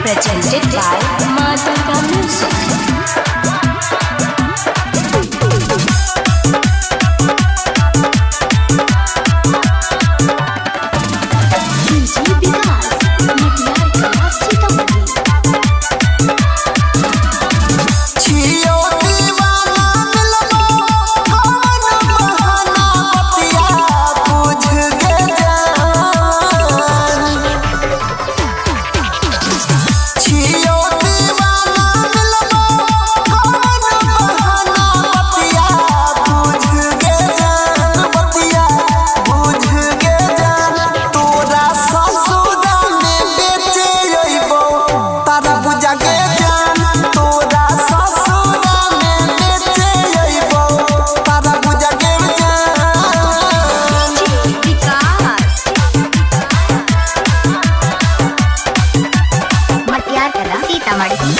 Presented by Ma Durga Music. DJ Vikas, Motihar Kala, Sitamarhi. छियो दीवाना मिलबो कौन बहाना बतिया बुझ के जान। छियो दीवाना मिलबो कौन बहाना बतिया बुझ के जान, बतिया बुझ के जान। तोरा ससुरा में बेचे अइबो तारा बुझा के जान। तोरा ससुरा में बेचे अइबो तारा बुझा के जान। DJ Vikas. Matiyar Kala, Sitamarhi.